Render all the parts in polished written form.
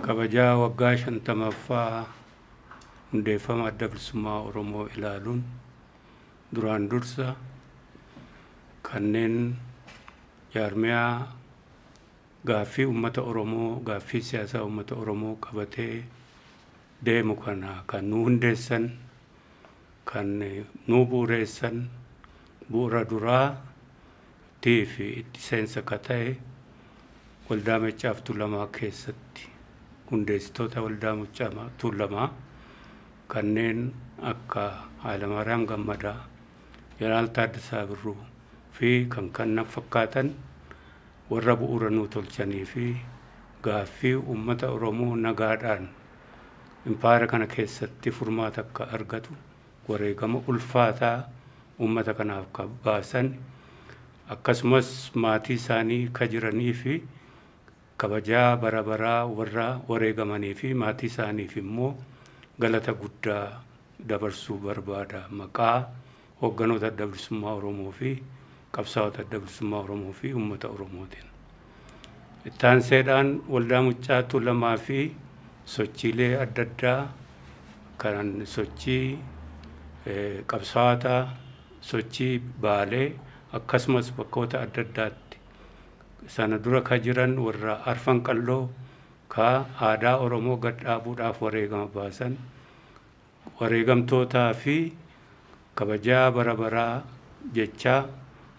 Kabajaa waggaa 50ffaa hundeeffama Adda Bilisummaa Oromoo ilaaluun duraan dursa kanneen jaarmiyaa gaaffii uummata Oromoo, gaaffii siyaasaa uummata Oromoo qabatee deemu kana kan nu hundeessan, kan nu bu'uureessan, bu'uura duraa fi itti seensa ka ta'e Waldaa Maccaa fi Tuulamaa keessatti hundeessitoota Waldaa Maccaa Tuulamaa kanneen akka Hayilamaariyaam Gammadaa, Jeneraal Taaddasaa Birruu fi kan kana fakkaatan warra bu'uura nuu tolchanii fi gaaffii uummata Oromoo nagaadhaan impaayera kana keessatti furmaata akka argatu wareegama ulfaataa uummata kanaaf ka baasan, akkasumas maatii isaanii ka jiranii fi kabajaa bara baraa warra wareegamanii fi maatii isaaniif immoo galata guddaa dabarsuu barbaada maqaa hoogganoota Adda Bilisummaa Oromoo fi qabsaa'ota Adda Bilisummaa Oromoo fi uummata Oromootiin. Ittaanseedhaan Waldaa Muccaa Tuulamaa fi sochiilee adda addaa kan sochii qabsaa'otaa, sochii Baalee, akkasumas bakkoota adda addaatti sana dura ka jiran warra Arfan Qalloo ka aadaa Oromoo gad dhaabuudhaaf wareegama baasan, wareegamtootaa fi kabajaa bara baraa jechaa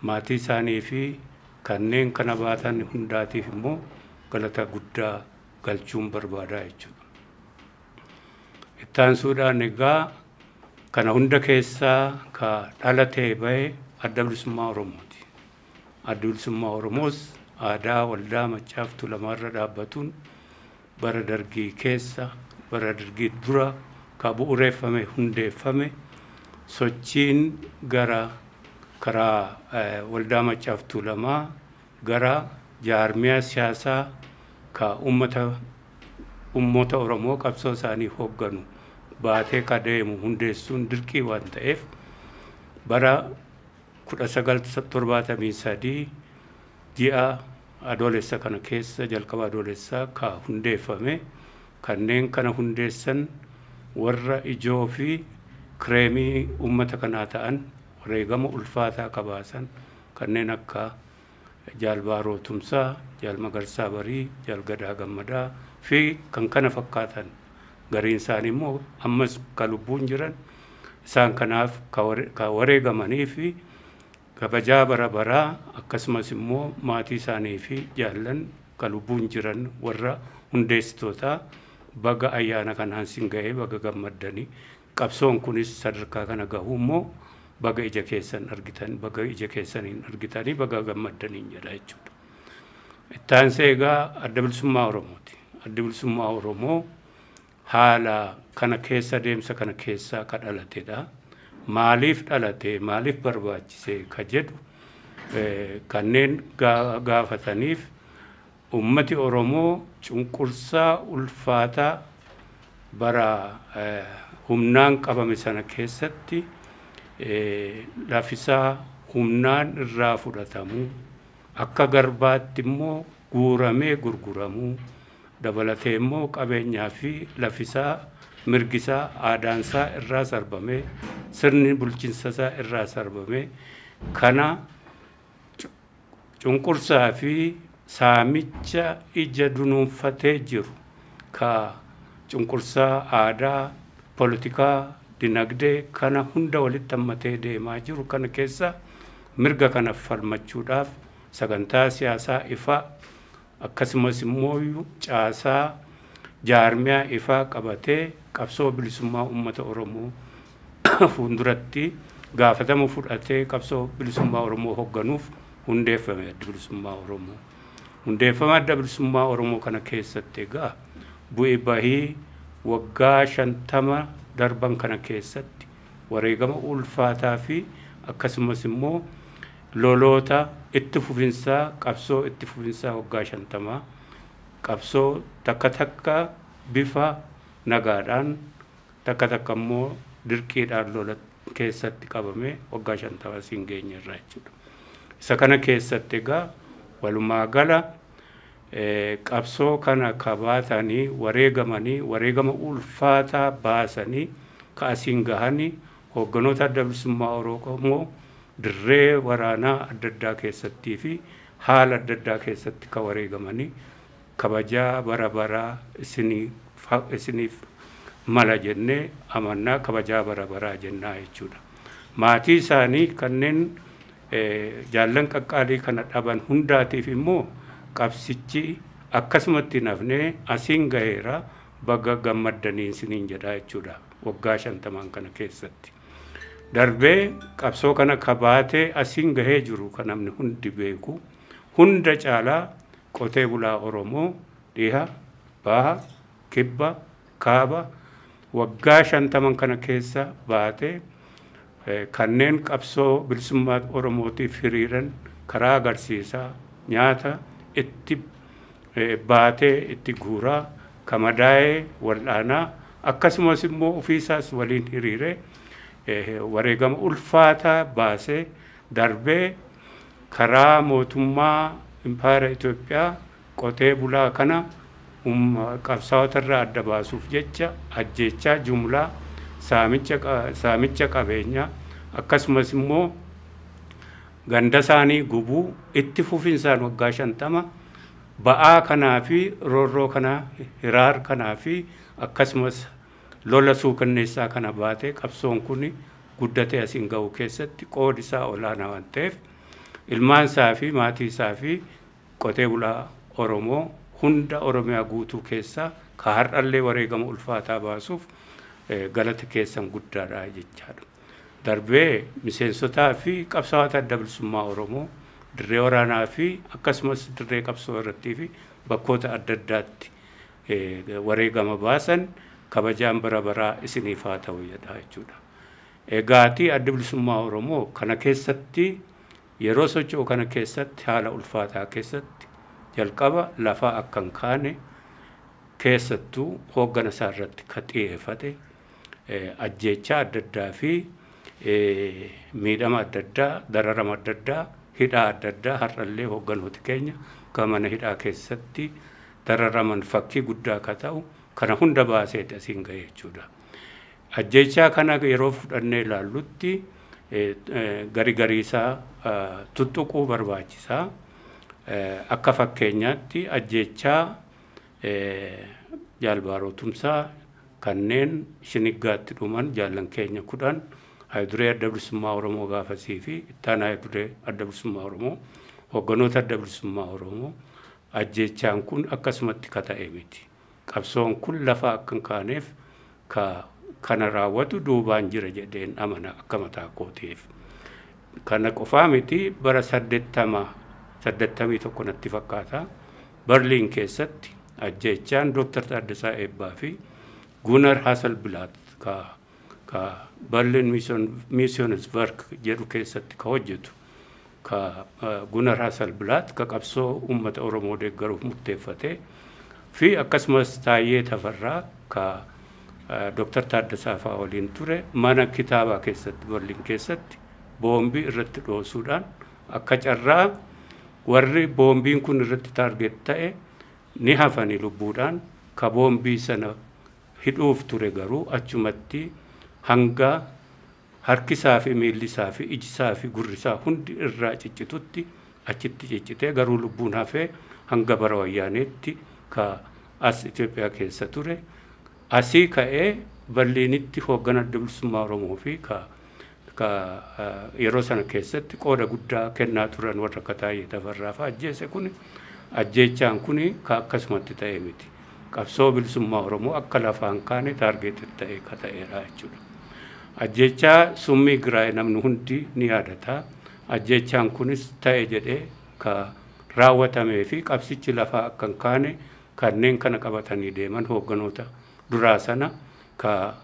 maatii isaanii fi kanneen kana baatan hundaatiif immoo galata guddaa galchuun barbaadaa jechuudha. Ittaansuudhaan egaa kana hunda keessaa ka dhalatee bahe Adda Bilisummaa Oromooti. Adda Bilisummaa Oromoos aadaa Waldaa Maccaa fi Tuulamaarra dhaabbatuun bara Dargii keessa, bara Dargii dura ka bu'uureeffame, hundeeffame. Sochiin gara karaa Waldaa Maccaa fi Tuulamaa gara jaarmiyaa siyaasaa ka uummata Oromoo qabsoo isaanii hoogganu baatee ka deemu hundeessuun dirqii waan ta'eef bara 1973 ji'a Adoolessa kana keessa, jalqaba Adoolessaa ka hundeeffame. Kanneen kana hundeessan warra ijoo fi kireemii uummata kanaa ta'an, wareegama ulfaataa kabaasan, kanneen akka Jaal Baaroo Tumsaa, Jaal Magarsaa Barii, Jaal Gadaa Gammadaa fi kan kana fakkaatan, gariin isaanii immoo ammas ka lubbuun jiran, isaan kanaaf ka wareegamanii fi kabajaa bara baraa, akkasumas immoo maatii isaanii fi jaallan ka lubbuun jiran warra hundeessitootaa baga ayyaana kanaan sin ga'ee, baga gammaddanii, qabsoon kunis sadarkaa kana gahuu immoo baga ija keessan argitan, baga ija keessaniin argitanii, baga gammaddaniin jedha jechuudha. Ittaansee egaa Adda Bilisummaa Oromooti. Adda Bilisummaa Oromoo haala kana keessa, deemsa kana keessaa ka dhalatedha. Maaliif dhalate, maaliif barbaachise ka jedhu kanneen gaafataniif, ummati Oromoo cunqursaa ulfaataa bara humnaan qabame sana keessatti lafisaa humnaan irraa fudhatamuu, akka garbaatti immoo guuramee gurguramuu dabalatee immoo qabeenyaa fi lafisaa, mirgisaa, aadaansaa irraa sarbamee, sirni bulchiinsasaa irraa sarbamee, kana cunqursaa fi saamicha ija dunuunfatee jiru ka cunqursaa aadaa, poolitikaa, dinagdee kana hunda walitti hammatee deemaa jiru kana keessa mirga kana falmachuudhaaf sagantaa siyaasaa ifaa, akkasumas immoo caasaa jaarmiyaa ifaa qabatee qabsoo bilisummaa uummata Oromoo fuulduratti gaafatama fudhatee qabsoo bilisummaa Oromoo hoogganuuf hundeeffame Adda Bilisummaa Oromoo. Hundeeffama Adda Bilisummaa Oromoo kana keessatti egaa bu'ee bahii waggaa 50 darban kana keessatti wareegama ulfaataa fi akkasumas immoo loloota itti fufinsaa, qabsoo itti fufinsaa waggaa 50, qabsoo takka takka bifa nagaadhaan, takka takka immoo dirqiidhaan lola keessatti qabame waggaa 50 siin geenye irraa jechuudha. Isa kana keessatti egaa walumaa gala Qabsoo kana kabaatanii wareegamanii wareegama ulfaataa baasanii ka asiin gahanii hoogganoota Adda Bilisummaa Oromoo dirree waraanaa adda addaa keessattii fi haala adda addaa keessatti ka wareegamanii kabajaa bara baraa isiniif mala jennee amannaa, kabajaa bara baraa jennaa jechuudha. Maatii isaanii kanneen jaallan qaqqaalii kana dhaban hundaatiif immoo qabsichi akkasumatti nafnee asiin gaheera, baga gammaddanii isiniin jedha jechuudha waggaa 50n kana keessatti. Darbee qabsoo kana kabaatee asiin gahee jiru kan namni hundi beeku hunda caalaa qotee bulaa Oromoo dhiha, baha, kibba, kaaba waggaa 50n kana keessa baatee kanneen qabsoo bilisummaa Oromootiif hiriiran karaa agarsiisaa, nyaata itti baatee itti guuraa, kamadaa'ee wal'aanaa, akkasumas immoo ofiisaas waliin hiriiree wareegama ulfaataa baasee darbee karaa mootummaa impaayera Itoophiyaa qotee bulaa kana qabsaa'ota irraa adda baasuuf jecha ajjeechaa jumlaa, saamicha qabeenyaa, akkasumas immoo ganda isaanii gubuu itti fufinsaan waggaa 50 ba'aa kanaa fi roorroo kanaa, hiraar kanaa fi akkasumas lola suukanneessaa kana baatee qabsoon kun guddatee asiin ga'u keessatti qoodi isaa olaanaa waan ta'eef ilmaan isaa fi maatii isaa fi qotee bulaa Oromoo hunda Oromiyaa guutuu keessaa ka har'allee wareegama ulfaataa baasuuf galata keessan guddaadha jechaadha. Darbee miseensotaa fi qabsaa'ota Adda Bilisummaa Oromoo dirree waraanaa fi akkasumas dirree qabsoo irrattii fi bakkoota adda addaatti wareegama baasan kabajaan bara baraa isiniif haa ta'u jedha jechuudha. Egaatii Adda Bilisummaa Oromoo kana keessatti yeroo socho'u kana keessatti haala ulfaataa keessatti jalqaba lafaa akka hin kaane keessattuu hooggana isaa irratti ka xiyyeeffate ajjeechaa adda addaa fi miidhama adda addaa, dararama adda addaa, hidhaa adda addaa har'allee hoogganooti keenya kan mana hidhaa keessatti dararaman fakkii guddaa akka ta'u kana hunda baaseeti asiin ga'e jechuudha. Ajjeechaa kana yeroo fudhannee ilaallutti gari garii isaa tuttuquu barbaachisaa. Akka fakkeenyaatti ajjeechaa Jaalbaaroo Tumsaa kanneen Shiniggaatti dhuman jaallan keenya 10, Hayiduree Adda Bilisummaa Oromoo gaafasii fi ittaanaa Hayiduree Adda Bilisummaa Oromoo, hoogganoota Adda Bilisummaa Oromoo ajjeechaan kun akkasumatti ka ta'e miti. Qabsoon kun lafa akka hin kaaneef ka kana raawwatu duubaan jira jedheen amana akka mataa kootiif. Kana qofaa miti, bara 81 natti fakkaata. Berliin keessatti ajjeechaan Dooktar Taaddasaa Eebbaa fi Gunnar Hasselblatt ka Berlin Missionswerk jedhu keessatti ka hojjetu ka Gunnar Hasselblatt ka qabsoo uummata Oromoo deeggaruuf murteeffate fi akkasumas Taayyee Tafarraa ka Dooktar Taaddasaa fa'aa waliin ture mana kitaabaa keessatti Berliin keessatti boombii irratti dhoosuudhaan akka carraa warri boombiin kun irratti target ta'e ni hafanii lubbuudhaan, ka boombii sana hidhuuf ture garuu achumatti hanga harkisaa fi miillisaa fi ijisaa fi gurrisaa hundi irraa ciccitutti achitti ciccitee garuu lubbuun hafee hanga bara wayyaaneetti ka as Itoophiyaa keessa ture. Asii ka'ee Berliinitti hooggana Adda Bilisummaa Oromoo fi ka yeroo sana keessatti qooda guddaa kennaa turan warra akka Taayyee Tafarraa fa'aa ajjeese kun ajjeechaan kun ka akkasumatti ta'e miti. Qabsoo bilisummaa Oromoo akka lafaan kaane target ta'e ka ta'eedha jechuudha. Ajjeechaa summii Giraayee namni hundi ni yaadata. Ajjeechaan kunis ta'e jedhee ka raawwatamee fi qabsichi lafaa akka hin kaane kanneen kana qabatanii deeman hoogganoota duraa sana ka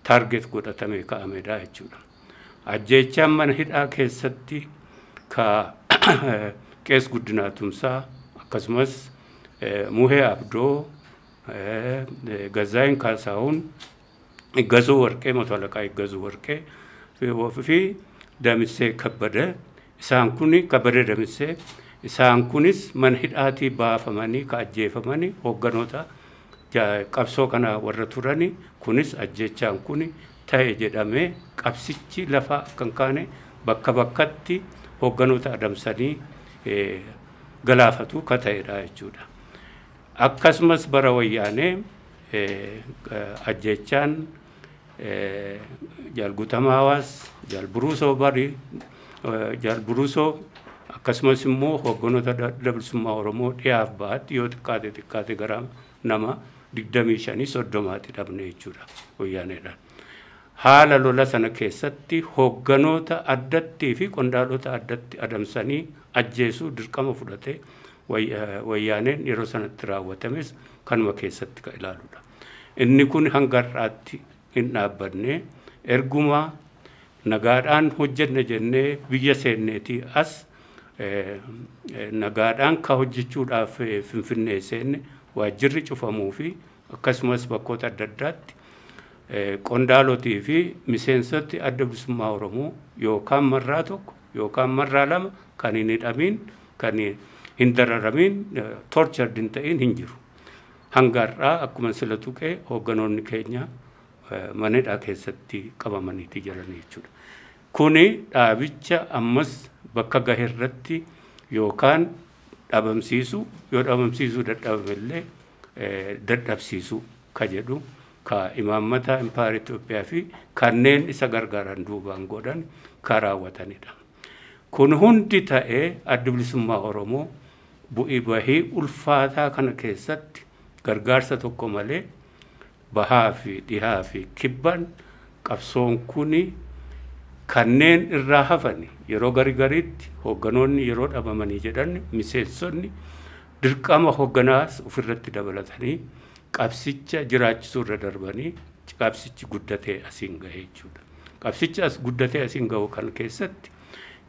target godhatamee ka'amedha jechuudha. Ajjeechaan mana hidhaa keessatti ka Qees Guddinaa Tumsaa akkasumas Muhee Abdoo, Gazzaayin Kaasahuun, Iggazuu Warqee, Moto Alaqaa Iggazuu Warqee fi Damissee Kabbada, isaan kun Kabbada Damissee Isaan kunis mana hidhaatii baafamanii ka ajjeefamanii hoogganoota qabsoo kana warra turani kunis ajjechaan kun ta'e jedhamee qabsichi lafa akka hin kaane bakka bakkatti hoogganoota adamsanii galaafatu ka ta'edha jechuudha. Akkasumas bara wayyaanee ajjechaan Jaal Guutamaa Hawaas, Jaal Buruusoo Barii, Jaal Buruusoo akkasumas immoo hoogganoota adda bilisummaa Oromoo dhiyaaf ba'aatti yoo xiqqaate xiqqaate gara nama 25 30 dhabne jechuudha wayyaaneedhaan. Haala lola sana keessatti hoogganoota addattii fi qondaalota addatti adamsanii ajjeesuu dirqama fudhatee wayyaaneen yeroo sanatti raawwatames kanuma keessatti kan ilaaludha. Inni kun hanga har'aatti hin dhaabbanne erguma nagaadhaan hojjenne jennee biyya seenneetii as nagaadhaan ka hojjechuudhaaf Finfinnee seenne waajjirri cufamuu fi akkasumas bakkoota adda addaatti qondaalotii fi miseensoti adda bilisummaa Oromoo yookaan marraa tokko yookaan marraa lama kan hin hidhamiin kan hin dararamiin tortured hin ta'in hin jiru. Hanga har'aa akkuma sila tuqee hoogganoonni keenya mana hidhaa keessatti qabamaniiti jiran jechuudha. Kuni dhaabicha ammas bakka gahe irratti yookaan dhabamsiisu yoo dhabamsiisuu dadhabame illee dadhabsiisu ka jedhu ka imaammata impaayera Itoophiyaa fi kanneen isa gargaaran duubaan godhan ka raawwatanidha. Kun hundi ta'ee adda bilisummaa Oromoo bu'ii bahii ulfaataa kana keessatti gargaarsa tokko malee bahaa fi dhihaa fi kibbaan qabsoon kuni kanneen irraa hafan yeroo garii gariitti hoogganoonni yeroo dhabamanii jedhan miseensonni dirqama hoogganaas ofirratti dabalatanii qabsicha jiraachisuu irra darbanii qabsichi guddatee asiin gahe jechuudha. Qabsichi as guddatee asiin gahu kan keessatti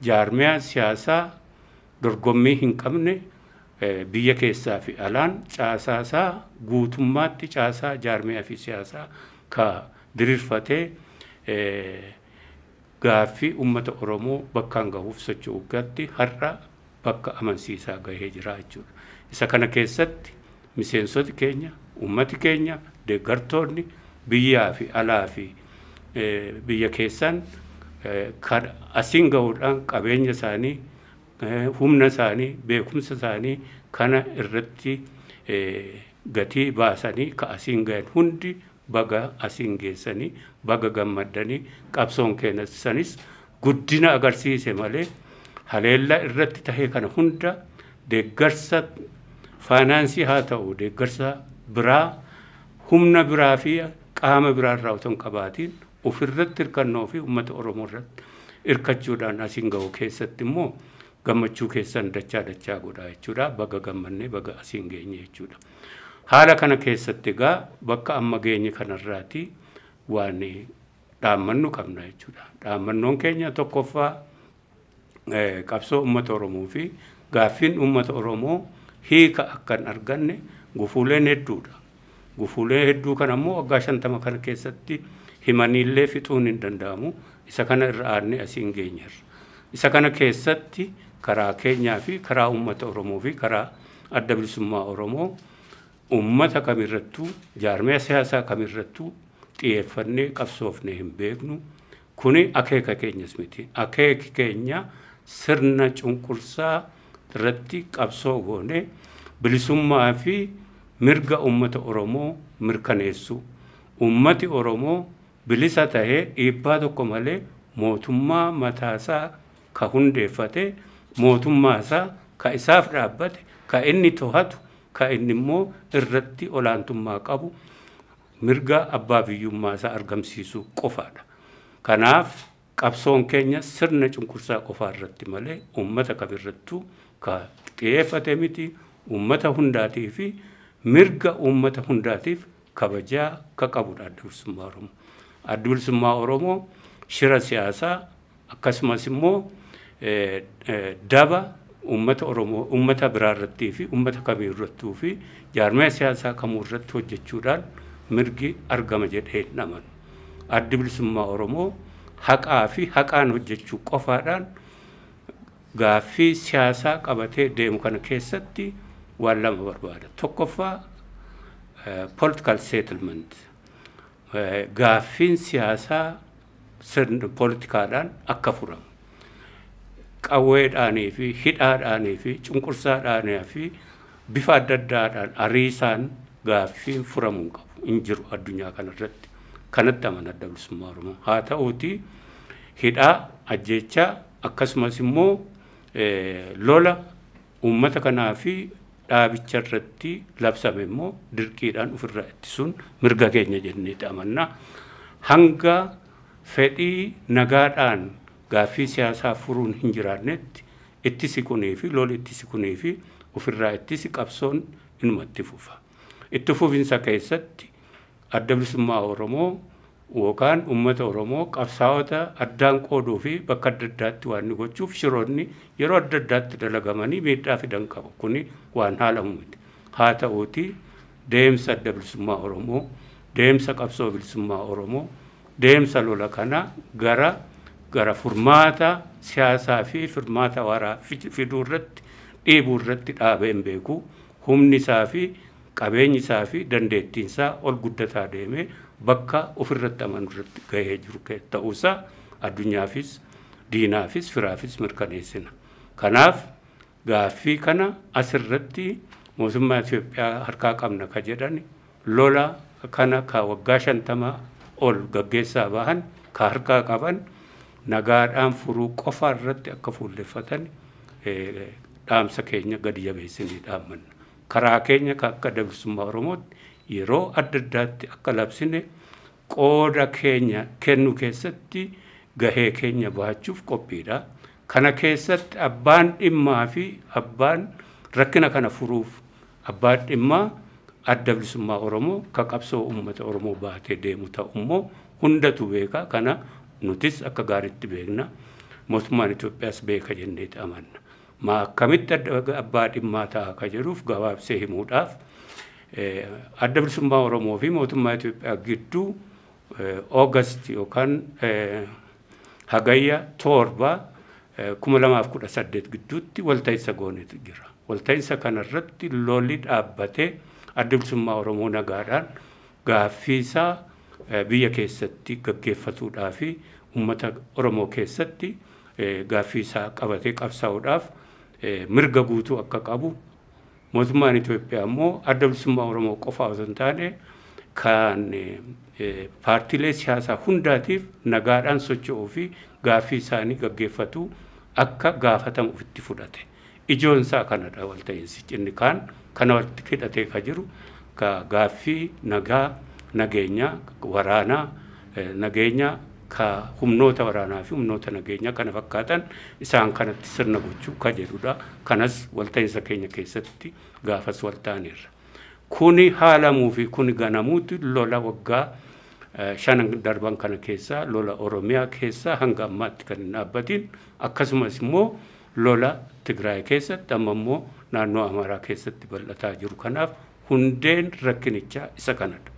jaarmiyaa siyaasaa dorgommii hin qabne biyya keessaa fi alaan caasaasaa guutummaatti caasaa jaarmiyaa fi siyaasaa ka diriirfatee gaaffii uummata Oromoo bakkaan gahuuf socho'u gatti har'a bakka amansiisaa gahee jira jechuudha. Isa kana keessatti miseensoti keenya, uummati keenya, deeggartoonni biyyaa fi alaa fi biyya keessaan kan asiin gahuudhaan qabeenya isaanii, humna isaanii, beekumsa isaanii kana irratti gatii baasanii ka asiin gahan hundi baga asiin geessanii baga gammaddanii qabsoon keenyanis guddina agarsiise malee haleellaa irratti tahee kana hunda deeggarsa faayinaansii haa ta'u deeggarsa biraa humna biraa fi qaama biraa irraa otoo hin qabaatiin ofirratti hirkannoo fi uummata Oromoo irratti hirkachuudhaan asiin gahu keessatti immoo gammachuu keessan dachaa dachaa godha jechuudha. Baga gammannee baga asiin geenye jechuudha. Haala kana keessatti egaa bakka amma geenye kanarraati waan dhaammannu qabna jechuudha. Dhaammannoon keenya tokkoffaa qabsoo uummata Oromoo fi gaaffiin uummata Oromoo hiika akka hin arganne gufuuleen hedduudha. Gufuulee hedduu kana immoo waggaa 50 kana keessatti himaniillee fixuun hin danda'amu. Isa kana irra aannee asiin geenyeerra. Isa kana keessatti karaa keenyaa fi karaa uummata Oromoo fi karaa adda bilisummaa Oromoo uummata kamirrattuu jaarmiyaa siyaasaa kamirrattuu xiyyeeffannee qabsoofnee hin beeknu. Kuni akeeka keenyas miti. Akeeki keenya sirna cunqursaa irratti qabsoo goone bilisummaa fi mirga uummata Oromoo mirkaneessu. Uummati Oromoo bilisa tahee dhiibbaa tokko malee mootummaa mataasaa ka hundeeffate mootummaasaa ka isaaf dhaabbate ka inni to'atu ka inni immoo irratti olaantummaa qabu mirga abbaa biyyummaasaa argamsiisuu qofaadha. Kanaaf qabsoon keenya sirna cunqursaa qofaa irratti malee uummata kamirrattuu ka xiyyeeffate miti. Uummata hundaatii fi mirga uummata hundaatiif kabajaa ka qabudha adda bilisummaa Oromoo. Adda bilisummaa Oromoo shira siyaasaa akkasumas immoo daba uummata Oromoo uummata biraa irrattii fi uummata kamirrattuu fi jaarmiyaa siyaasaa kamuu irratti hojjechuudhaan mirgi argama jedhee hin amanu. Addi bilisummaa Oromoo haqaa fi haqaan hojjechuu qofaadhaan gaaffii siyaasaa qabatee deemu kana keessatti waan lama barbaada. Tokkoffaa, political settlement, gaaffiin siyaasaa sirna poolitikaadhaan akka furamu, qawweedhaanii fi hidhaadhaanii fi cunqursaadhaanii fi bifa adda addaadhaan ariisaan gaaffiin furamuu hin qabu, hin jiru addunyaa kanarratti. Kanatti amana Adda Bilisummaa Oromoo. Haa ta'uuti, hidhaa, ajjeechaa, akkasumas immoo lola uummata kanaa fi dhaabicha irratti labsame immoo dirqiidhaan ofirraa ittisuun mirga keenya jenneeti amanna. Hanga fedhii nagaadhaan gaaffii siyaasaa furuun hin jiraannetti, ittisi kunii fi loli ittisi kunii fi ofirraa ittisi qabsoon inuma itti fufa. Itti fufinsa keessatti Adda Bilisummaa Oromoo yookaan uummata Oromoo, qabsaa'ota addaan qooduu fi bakka adda addaatti waan inni gochuuf shiroonni yeroo adda addaatti dalagamanii miidhaa fidan qabu. Kuni waan haalamu miti. Haa ta'uuti, deemsa Adda Bilisummaa Oromoo, deemsa qabsoo bilisummaa Oromoo, deemsa lola kana gara furmaata siyaasaa fi furmaata waaraa fiduu irratti dhiibuu irratti dhaabee hin beeku. Humni isaa fi qabeenyi isaa fi dandeettiin isaa ol guddataa deemee bakka ofirratti amanu irratti gahee jiru ta'uusaa addunyaafis, diinaafis, firaafis mirkaneessina. Kanaaf gaaffii kana asirratti mootummaa Itoophiyaa harkaa qabna ka jedhan, lola kana ka waggaa 50 ol gaggeessaa bahan ka harkaa qaban, nagaadhaan furuu qofa irratti akka fuulleffatan dhaamsa keenya gadi jabeessinee dhaammanna. Karaa keenya ka akka Adda Bilisummaa Oromootti yeroo adda addaatti akka labsine, qooda keenya kennu keessatti gahee keenya bahachuuf qophiidha. Kana keessatti abbaan dhimmaa fi abbaan rakkina kana furuuf, abbaan dhimmaa Adda Bilisummaa Oromoo ka qabsoo uummata Oromoo baatee deemu ta'u immoo hundatu beeka. Kana nutis akka gaariitti beekna. Mootummaan Itoophiyaas beeka jenneeti amanna. Maa akkamitti abbaa dhimmaa ta'a ka jedhuuf gabaabsee himuudhaaf, Adda Bilisummaa Oromoo fi mootummaa Itoophiyaa gidduu August yookaan Hagayya 7, 2018 gidduutti walta'iinsa goonetu jira. Walta'iinsa kanarratti lolli dhaabbatee Adda Bilisummaa Oromoo nagaadhaan gaaffii isaa biyya keessatti gaggeeffatuudhaa fi uummata Oromoo keessatti gaaffii isaa qabatee qabsaa'uudhaaf mirga guutuu akka qabu, mootummaan Itoophiyaa immoo Adda Bilisummaa Oromoo qofa osoo hin taane kan paartiilee siyaasaa hundaatiif nagaadhaan socho'uu fi gaaffii isaanii gaggeeffatu akka gaafatamu ofitti fudhate. Ijoon isaa kanadha walta'iinsi. Inni kaan kana walitti hidhatee ka jiru ka gaaffii nagaa, nageenya waraanaa, nageenya ka humnoota waraanaa fi humnoota nageenyaa kana fakkaatan isaan kanatti sirna gochuu ka jedhudha. Kanas walta'iinsa keenya keessatti gaafas walta'aniirra. Kuni haalamuu fi kuni ganamuuti lola waggaa 5 darban kana keessaa, lola Oromiyaa keessaa hanga ammaatti kan hin dhaabbatin, akkasumas immoo lola Tigraay keessatti, amma immoo naannoo Amaaraa keessatti bal'ataa jiru kanaaf hundeen rakkinichaa isa kanadha.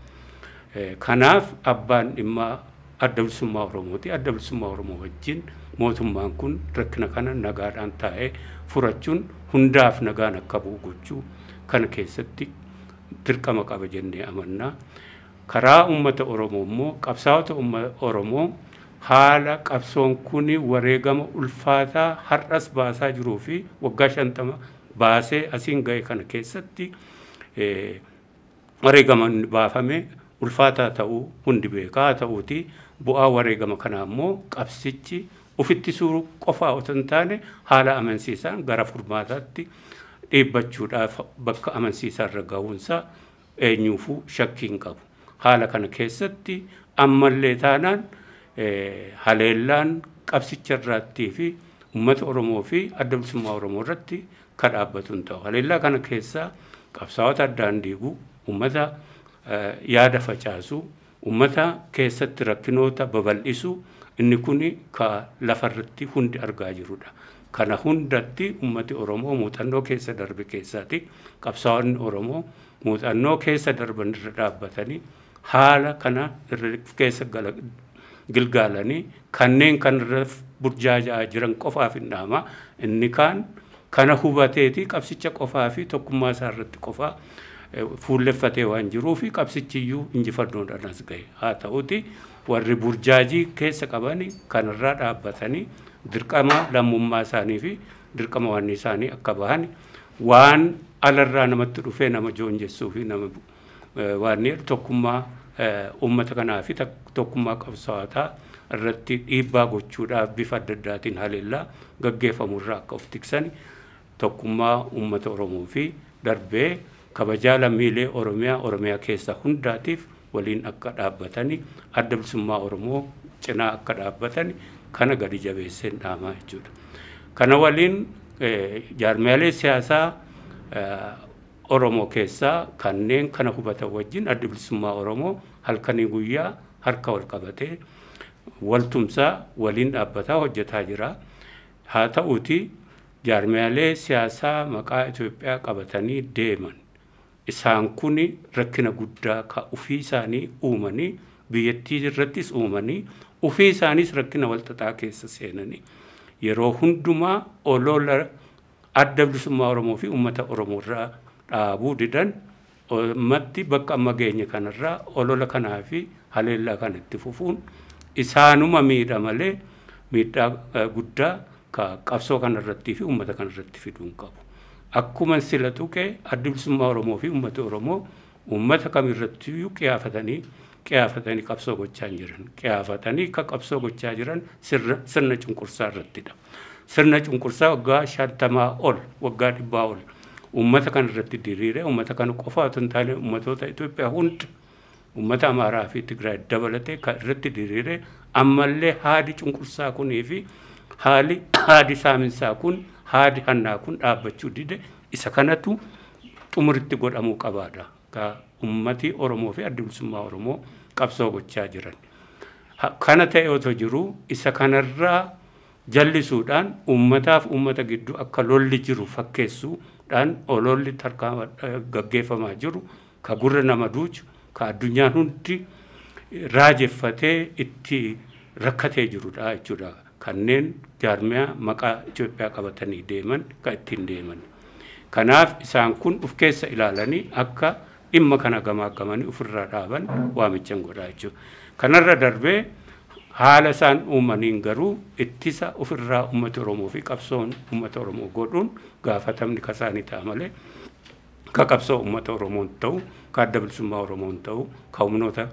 Kanaaf abbaan dhimmaa Adda Bilisummaa Oromooti. Adda Bilisummaa Oromoo wajjin mootummaan kun rakkina kana nagaadhaan taa'ee furachuun hundaaf nagaan akka bu'u gochuu kana keessatti dirqama qaba jennee amannaa. Karaa uummata Oromoo immoo, qabsaa'ota uummata Oromoo haala qabsoon kun wareegama ulfaataa har'as baasaa jiruu fi waggaa 50 baasee asiin ga'e kana keessatti wareegama baafame ulfaataa ta'uu hundi beekaa. Haa ta'uuti, bu'aa wareegama kanaa immoo qabsichi ofittisuu qofaa otoo hin taane haala amansiisaan gara furmaataatti dhiibbachuudhaaf bakka amansiisaa irra gahuunsaa eenyuufuu shakkii hin qabu. Haala kana keessatti ammallee taanaan haleellaan qabsicha irraattii fi uummata Oromoo fi Adda Bilisummaa Oromoo irratti kan dhaabbatu hin ta'u. Haleellaa kana keessaa qabsaa'ota addaan diiguu, uummata yaada facaasuu, uummata keessatti rakkinoota babal'isuu, inni kun ka lafarratti hundi argaa jirudha. Kana hundatti uummati Oromoo muuxannoo keessa darbe keessaati. Qabsaa'onni Oromoo muuxannoo keessa darban irra dhaabbatanii haala kana irra keessa gilgaalanii kanneen kanarra burjaajaa jiran qofaaf hin dhaama. Inni kaan kana hubateeti qabsicha qofaa fi tokkummaa isaa irratti qofaa fuulleffatee waan jiruu fi qabsichiyyuu injifannoodhaan as gahe. Haa ta'uti warri burjaajii keessa qaban kanarraa dhaabbatanii dirqama lammummaa isaanii fi dirqama waan isaanii akka bahan waan alarraa namatti dhufee nama joonjessuu fi nama waan tokkummaa uummata kanaa fi tokkummaa qabsaa'otaa irratti dhiibbaa gochuudhaaf bifa adda addaatiin haleellaa gaggeeffamurraa akka of tiksan tokkummaa uummata Oromoo fi darbee kabajaa lammiilee Oromiyaa keessa hundaatiif waliin akka dhaabbatanii adda bilisummaa Oromoo cinaa akka dhaabbatanii kana gadi jabeesseen dhaamaa jechuudha. Kana waliin jaarmiyaalee siyaasaa Oromoo keessaa kanneen kana hubatan wajjin adda bilisummaa Oromoo halkanii guyyaa harka wal qabatee waltumsaa waliin dhaabbataa hojjetaa jira. Haa ta'uuti jaarmiyaalee siyaasaa maqaa Itoophiyaa qabatanii deeman isaan kun rakkina guddaa ka ofii isaanii uumanii biyyattii irrattis uumanii ofii isaaniis rakkina walxaxaa keessa seenanii yeroo hundumaa olola adda bilisummaa Oromoo fi uummata Oromoo irraa dhaabuu didan ummatti bakka amma geenye kanarraa olola kanaa fi haleellaa kana itti fufuun isaanuma miidha malee miidhaa guddaa ka qabsoo kanarratti fi uummata kanarratti fiduun qabu. Akkuma sila tuqee adda bilisummaa Oromoo fi uummata Oromoo uummata kamirrattiyyuu qiyaafatanii qabsoo gochaa jiran. Qiyaafatanii ka qabsoo gochaa jiran sirna cunqursaa irrattidha. Sirna cunqursaa waggaa 50 ol waggaa 100 ol uummata kanarratti diriire uummata kana qofa otoo hin taane uummatoota Itoophiyaa hunda uummata Amaaraa fi Tigraay dabalatee kan irratti diriire ammallee haadi cunqursaa kunii fi haadi saaminsaa kun haadi hannaa kun dhaabbachuu dide isa kanatu xumuritti godhamuu qabaadha. Ka ummati Oromoo fi adda bilisummaa Oromoo qabsoo gochaa jiran. Kana ta'e otoo jiru isa kanarraa jallisuudhaan ummataaf ummata gidduu akka lolli jiru fakkeessuudhaan ololli tarkaanfa gaggeeffamaa jiru ka gurra nama duuchu ka addunyaan hundi raajeffatee itti rakkatee jirudha jechuudha. Kanneen jaarmiyaa maqaa Itoophiyaa qabatanii deeman ka ittiin deeman. Kanaaf isaan kun of keessa ilaalanii akka dhimma kana gamaa gamanii ofirraa dhaaban waamichan godhaa jechuudha. Kanarra darbee haala isaan uumaniin garuu ittisa ofirraa uummata Oromoo fi qabsoon uummata Oromoo godhuun gaafatamni kasaanii ta'a malee ka qabsoo uummata Oromoon ta'u, ka adda bilisummaa Oromoon ta'u, ka humnoota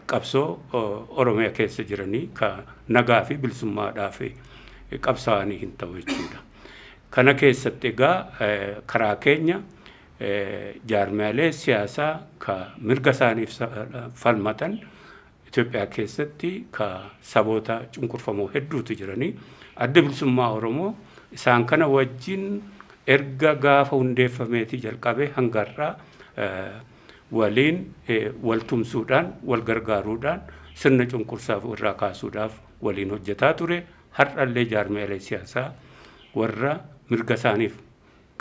qabsoo Oromiyaa keessa jiranii ka nagaa fi bilisummaadhaaf qabsaa'anii hin ta'u jechuudha. Kana keessatti egaa karaa keenya jaarmiyaalee siyaasaa ka mirga isaaniif falmatan Itoophiyaa keessatti ka saboota cunqurfamoo hedduutu jiranii adda bilisummaa Oromoo isaan kana wajjin erga gaafa hundeeffameetii jalqabee hangarraa waliin waltumsuudhaan wal gargaaruudhaan sirna cunqursaaf irraa kaasuudhaaf waliin hojjetaa ture. Har'allee jaarmiyaalee siyaasaa warra mirga isaaniif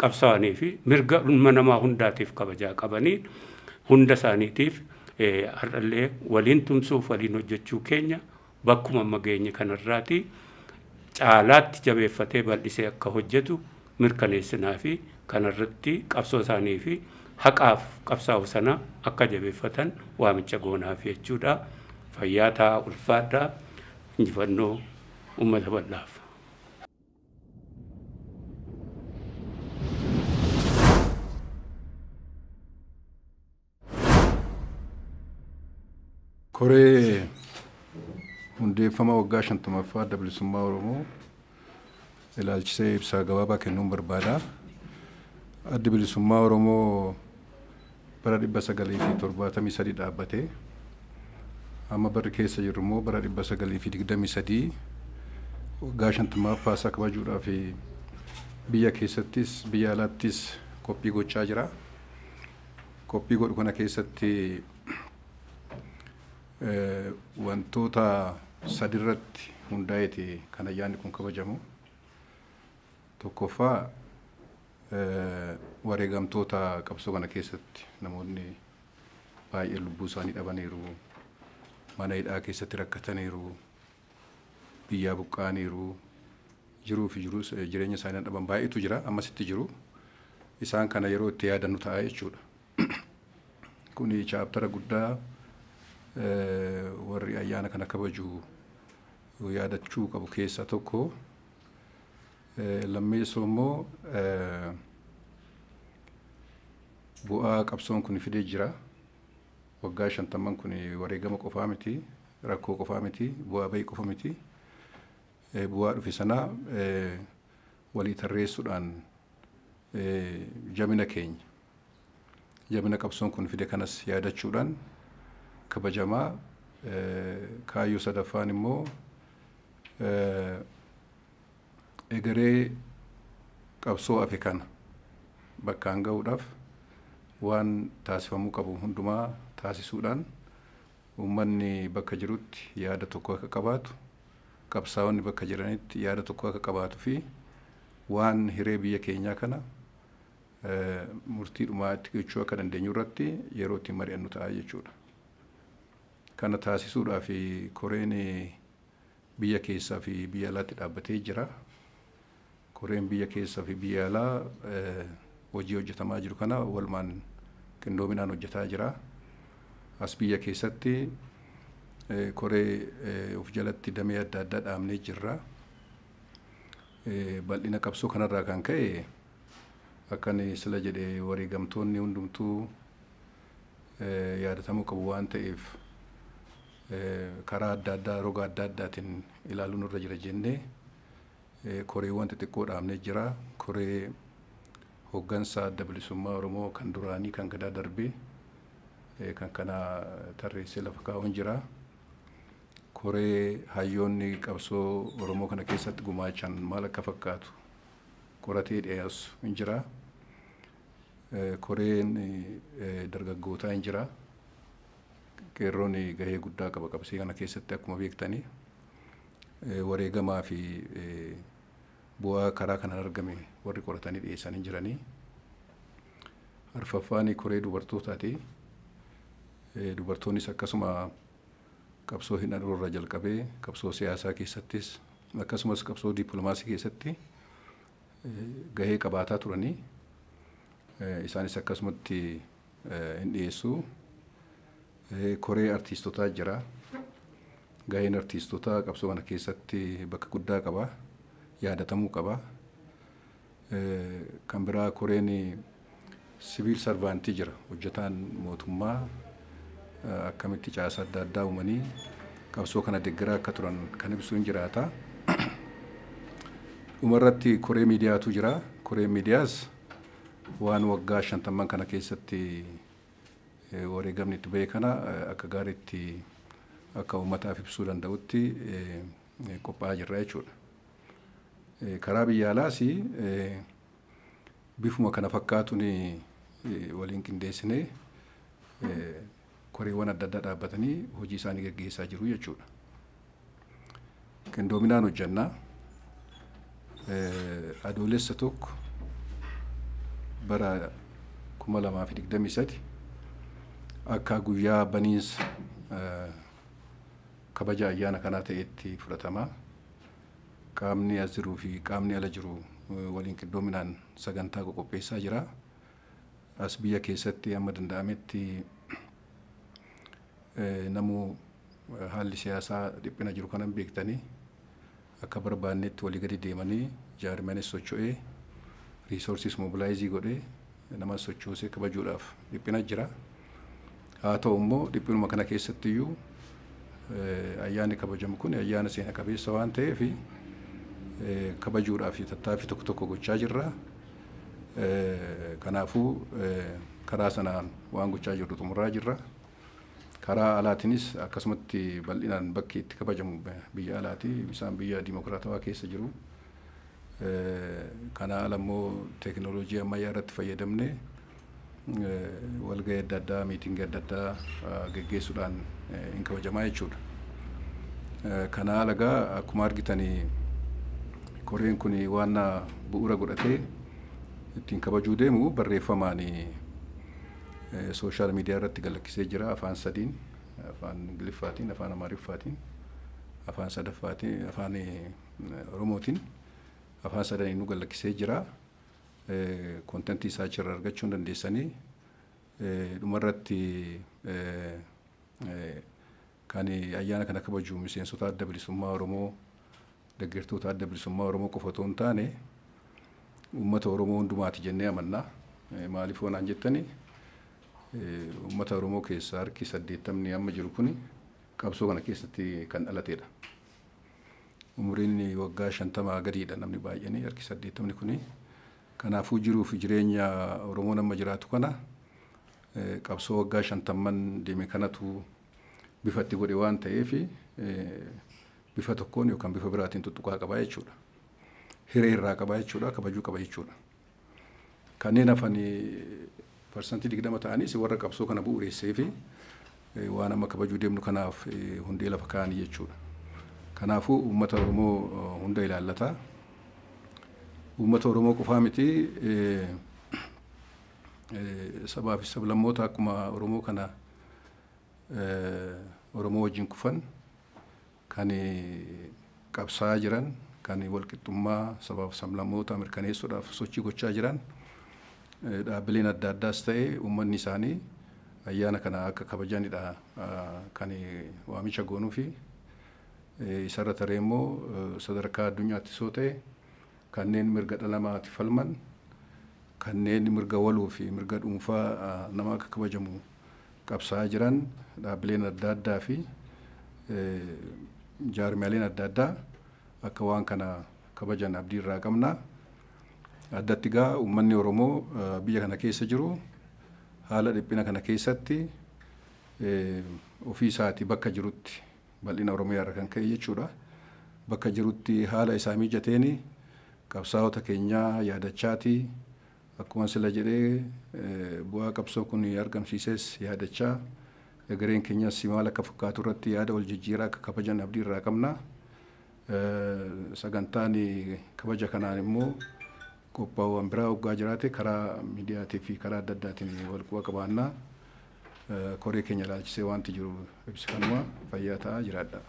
qabsaa'anii fi mirga ilma namaa hundaatiif kabajaa qabanii hunda isaaniitiif har'allee waliin tumsuuf waliin hojjechuu keenya bakkuma amma geenye kanarraati caalaatti jabeeffatee bal'isee akka hojjetu mirkaneessinaa fi kanarratti qabsoo isaanii fi haqaaf qabsaa'u sana akka jabeeffatan waamicha goonaaf jechuudha. Fayyaa ta'aa, ulfaadhaa, injifannoo uummata bal'aaf. Koree hundeeffama waggaa 50ffaa adda bilisummaa Oromoo ilaalchisee ibsaa gabaabaa kennuun barbaada. Addi bilisummaa Oromoo bara 1973 dhaabbatee amma barri keessa jirru immoo bara 1923 waggaa 50ffaa isaa kabajuudhaaf biyya keessattis biyya alaattis qophii gochaa jira. Qophii godhu kana keessatti wantoota sadirratti hundaa'eeti kan ayyaanni kun kabajamu. Tokkoffaa wareegamtoota qabsoo kana keessatti namoonni baay'ee lubbuu isaanii dhabaniiru. Mana hidhaa keessatti rakkataniiru, biyyaa buqqa'aniiru, jiruu fi jiruus jireenya isaanii dhaban baay'eetu jira, ammasitti jiru. Isaan kana yeroo itti yaadannu ta'a jechuudha. Kuni chapter guddaa warri ayyaana kana kabaju yaadachuu qabu keessaa tokko. Lammeessoo immoo bu'aa qabsoon kun fidee jira. Waggaa 50 kun wareegama qofaa miti, rakkoo qofaa miti, bu'aa bahii qofa miti. Bu'aa dhufe sana walii tarreessuudhaan jabina keenya, jabina qabsoon kun fide kanas yaadachuudhaan kabajamaa. Kaayyoo sadaffaan immoo egeree qabsoo hafe kana bakkaan ga'uudhaaf waan taasifamuu qabu hundumaa taasisuudhaan uummanni bakka jirutti yaada tokko akka qabaatu, qabsaa'onni bakka jiranitti yaada tokko akka qabaatu fi waan hiree biyya keenyaa kana murtii dhumaa itti gochuu akka dandeenyu irratti yeroo itti mari'annu ta'a jechuudha. Kana taasisuudhaaf koreen biyya keessaa fi biyya alaatti dhaabbatee jira. Koreen biyya keessaa fi biyya alaa hojii hojjetamaa jiru kana walumaan qindoominaan hojjetaa jira. As biyya keessatti koree of jalatti damee adda addaa dhaabnee jirra. Bal'ina qabsoo kanarraa kan ka'e akkan sila jedhee wareegamtoonni hundumtuu yaadatamuu qabu waan ta'eef karaa adda addaa roga adda addaatiin ilaaluun irra jira jennee koreewwan xixiqqoo dhaabnee jira. Koree hooggansa Adda Bilisummaa Oromoo kan duraanii kan gadaa darbee kan kana tarreessee lafa kaa'uun jira. Koree hayyoonni qabsoo Oromoo kana keessatti gumaachan maal akka fakkaatu qoratee dhiyeessu hin jira. Koreen dargaggootaa hin jira. Qeerroon gahee guddaa qaba qabsoo kana keessatti akkuma beektanii wareegamaa fi bu'aa karaa kanaan argame warri qoratanii dhiyeessan hin jiranii. Arfaffaan koree dubartootaati. Dubartoonnis akkasuma qabsoo hidhannoo irraa jalqabee qabsoo siyaasaa keessattis akkasumas qabsoo dippiloomaasii keessatti gahee qabaataa turanii isaanis akkasumatti hin dhiyeessu. Koree artiistotaa jira. Gaheen artiistotaa qabsoo kana keessatti bakka guddaa qaba. Yaadatamuu qaba. Kan biraa koreen siviil sarvaantii jira. Hojjetaan mootummaa akkamitti caasaa adda addaa uumanii qabsoo kana deeggaraa akka turan kan ibsu hin jiraata. Dhumarratti koree miidiyaatu jira. Koreen miidiyaas waan waggaa 50 kana keessatti wareegamni itti ba'e kana akka gaariitti akka uummataaf ibsuu danda'utti qophaa'aa jirra jechuudha. Karaa biyya alaas bifuma kana fakkaatuun waliin qindeessinee koreewwan adda addaa dhaabbatanii hojii isaanii gaggeessaa jiru jechuudha. Qindoominaan hojjannaa. Adoolessa 1 bara 2023 akka guyyaa baniinsa kabaja ayyaana kanaa ta'etti fudhatama. Qaamni as jiruu fi qaamni ala jiru waliin qindoominaan sagantaa qopheessaa jira. As biyya keessatti amma danda'ametti namuu haalli siyaasaa dhiphina jiru kanan beektanii akka barbaannetti walii gadi deemanii jaarmiyaanis socho'ee riisoorsiis mobilaayizii godhee nama sochoosee kabajuudhaaf dhiphina jira. Haa ta'u immoo dhiphinuma kana keessatti iyyuu ayyaanni kabajamu kun ayyaana seena qabeessa waan ta'eef kabajuudhaaf tattaaffii tokko tokko gochaa jirra. Kanaafuu karaa sanaan waan gochaa jirru xumuraa jirra. Karaa alaatiinis akkasumatti bal'inaan bakki itti kabajamu biyya alaati. Isaan biyya dimokiraatawaa keessa jiru. Kana ala immoo teekinooloojii ammayyaa irratti fayyadamnee walgahii adda addaa, miitingii adda addaa geggeessuudhaan hin kabajamaa jechuudha. Kana ala egaa akkuma argitanii koreen kun waan bu'uura godhatee ittiin kabajuu deemu barreeffamaan sooshaal miidiyaa irratti galakkisee jira afaan sadiin Afaan Ingiliffaatiin, afaan Amaariffaatiin, afaan sadaffaatiin, afaan Oromootiin, afaan sadaniinuu gallakkisee jira. Contentii isaa achirraa argachuu hin dandeessanii. Dhumarratti kan ayyaana kana kabaju miseensota Adda Bilisummaa Oromoo, deeggartoota Adda Bilisummaa Oromoo qofa otoo hin taane uummata Oromoo hundumaati jennee amanna. Maaliif hoonaan jettani, uummata Oromoo keessaa harki 80 amma jiru kuni qabsoo kana keessatti kan dhalatedha. Umriin waggaa 50 gadiidha namni baay'een harki 80 kuni. Kanaafuu jiruu fi jireenya Oromoon amma jiraatu kana qabsoo waggaa 50 deeme kanatu bifa itti godhe waan ta'eef bifa tokkoon yookaan bifa biraatiin tuttuqaa qabaa jechuudha. Hiree irraa qabaa jechuudha, kabajuu qaba jechuudha. Kanneen hafan 20% ta'anis warra qabsoo kana bu'uureessee fi waan amma kabajuu deemnu kanaaf hundee lafa kaa'anii jechuudha. Kanaafuu uummata Oromoo hunda ilaallata. Uummata Oromoo qofaa miti, sabaa fi sablammoota akkuma Oromoo kana Oromoo wajjin kufan, kan qabsaa'aa jiran, kan walqixxummaa sabaa fi sablammoota mirkaneessuudhaaf sochii gochaa jiran, dhaabbileen adda addaas ta'e uummanni isaanii ayyaana kana akka kabajanidha kan waamicha goonuu fi isarra taree immoo sadarkaa addunyaatti soo ta'e kanneen mirga dhala namaatti falman, kanneen mirga waloo fi mirga dhuunfaa nama akka kabajamu qabsaa'aa jiran, dhaabbileen adda addaa fi jaarmiyaaleen adda addaa akka waan kana kabajan abdii irraa qabna. Addatti gaa uummanni Oromoo biyya kana keessa jiru haala dhiphina kana keessatti ofii isaatii bakka jirutti, bal'ina Oromiyaa irra kan ka'e jechuudha. Bakka jirutti haala isaa mijateen qabsaa'ota keenyaa yaadachaatii, akkuma sila jedhee bu'aa qabsoo kun argamsiises yaadachaa, egereen keenyas maal akka fakkaatu irratti yaada wal jijjiiraa akka kabajan abdii irraa qabna. Sagantaan kabaja kanaan immoo qophaa'uwwan biraa waggaa jiraate karaa miidiyaatii fi karaa adda addaatiin wal quba qabaannaa. Koree keenya ilaalchisee wanti jiru ibsi kanuma. Fayyaa ta'aa, jiraadha.